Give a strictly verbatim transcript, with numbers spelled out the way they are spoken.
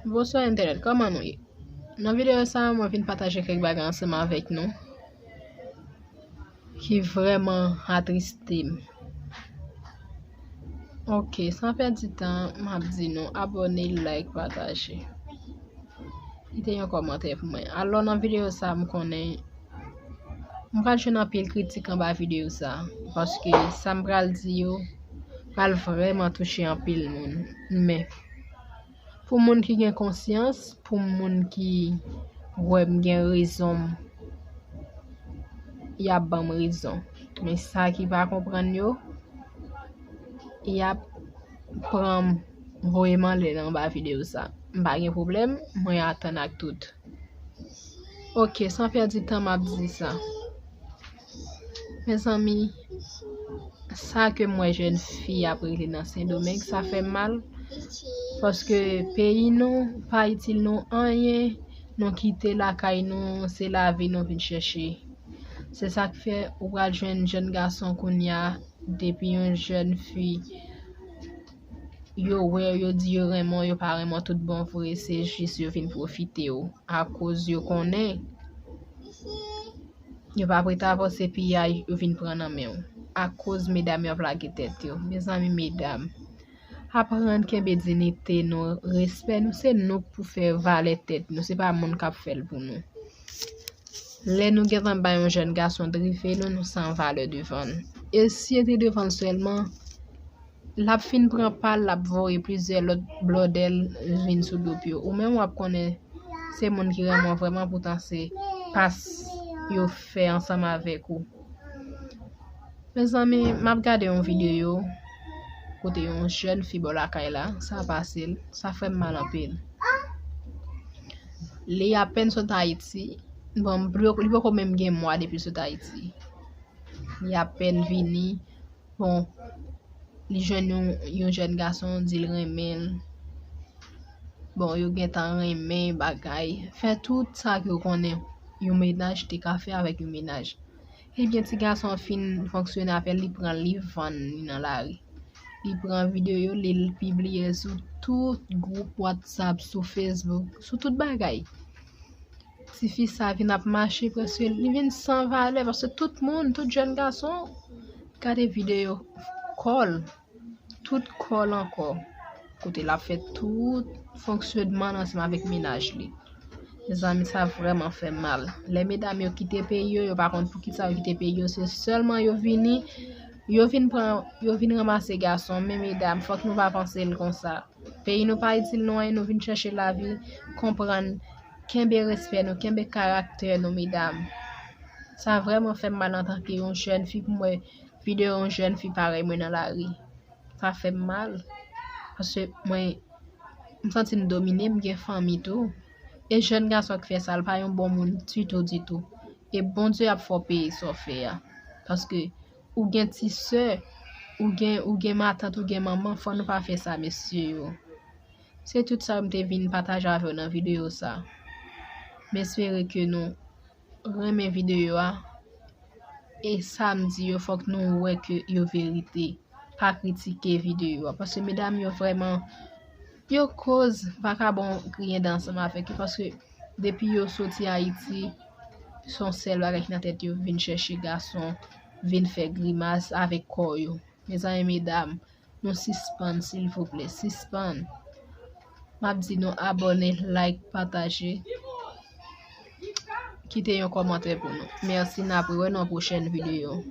Bonswa entènèt, kòman nou ye? Nan videyo sa a, mwen vin pataje kèk bagay ansanm avèk nou ki vrèman atriste m. Ok, san pèdi tan, m ap di nou abòne, like, pataje. Kite yon kòmantè pou mwen. Alò, nan videyo sa a, m konnen m pral jwenn anpil kritik anba videyo sa a, paske sa m pral di yo pral vrèman touche anpil moun. Men, pou moun ki gen konsyans, pou moun ki wè m gen rezon, y ap ban m rezon. Men sa ki pa konprann yo, y ap pran m, voye m anlè nan anba videyo sa. M pa gen pwoblèm, mwen atann ak tout. Ok, san pèdi tan, m ap di sa. Mezanmi, sa ke m wè jèn fi ap regle nan Sendomeng, sa fè m mal. Paske peyi nou pa itil nou anyen, nou kite lakay nou, se lavi nou vin chèche. Se sa k fè ou pral jwenn jèn gason kounye a, depi yon jèn fi, yo wè w, yo di yo renmen w, yo pa renmen w tout bon vre, se jis yo vin pwofite w. Akoz yo konnen yo pa prete avanse, piyay yo vin pran nan men w. Akoz medam yo ap lage tèt yo. Mezanmi, medam, aprann kenbe diyite nou, respè nou, se nou k pou fè valè tèt nou, se pa moun k ap fè l pou nou. Lè nou gentan bay yon jèn gason drive nou, nou san valè devan l. E si e te devan l sèlman, l ap fin pran pa l, l ap voye plizyè lòt blòdè l vin sou do pye w. Ou menm w ap konnen se moun ki renmen w vrèman, poutan se pas yo fè ansanm avèk ou. Mezanmi, m ap gade yon videyo kote yon jèn fi bò lakay la, sa pase l, sa fè m mal anpil. Li apèn sot Ayiti, bon, li poko menm gen mwa depi l sot Ayiti. Li apèn vini, bon, li jwenn yon, yon jèn gason, di l renmen l. Bon, yo gentan renmen bagay, fè tout sa ke yo konnen yon mennaj te ka fè avèk yon mennaj. Ebyen, ti gason an fin fonksyone avè l, li pran l, li vann li nan lari. Li pran videyo, li pibliye l sou tout gwoup WhatsApp, sou Facebook, sou tout bagay. Tifi sa vin ap mache, prèske li vin san valè, paske tout moun, tout jèn gason, gade videyo kò l, tout kò l ankò, kote l ap fè tout fonksyonman l ansanm avèk mennaj li. Mezanmi, sa vrèman fè m mal. Lè medam yo kite peyi yo, yo pa konn poukisa yo kite peyi yo, se sèlman yo vini, yo vin pran, yo vin ranmase gason. Men medam, fòk nou pa panse l konsa. Peyi nou pa itil nou anyen, nou vin chèche lavi, konprann, kenbe respè nou, kenbe karaktè nou, medam. Sa vrèman fè m mal antanke yon jèn fi pou m wè videyo yon jèn fi parèy mwen nan lari. Sa fè m mal. Paske mwen, m santi m domine, m gen fanmi tou. E jèn gason k fè sa, l pa yon bon moun ditou, ditou. E Bondye ap fè w peye sa w fè a. Paske ou gen ti sè, ou gen, ou gen matant, ou gen manman, fò nou pa fè sa, mesye yo. Se tout sa m te vin pataje avè w nan videyo sa. M espere ke nou renmen videyo a. E sa m di yo, fòk nou wè ke yo verite. Pa kritike videyo a. Paske medam yo vrèman, yo koz vakabon griyen dan ansanm avèk yo. Paske depi yo soti Ayiti, se yon sèl bagay ki nan tèt yo, vin chèche gason, vin fè grimas avèk kò yo. Mezanmi, medam, nou sispann, silvouplè, sispann. M ap di nou abòne, like, pataje. Kite yon kòmantè pou nou. Mèsi, n ap rewè nan pwochèn videyo.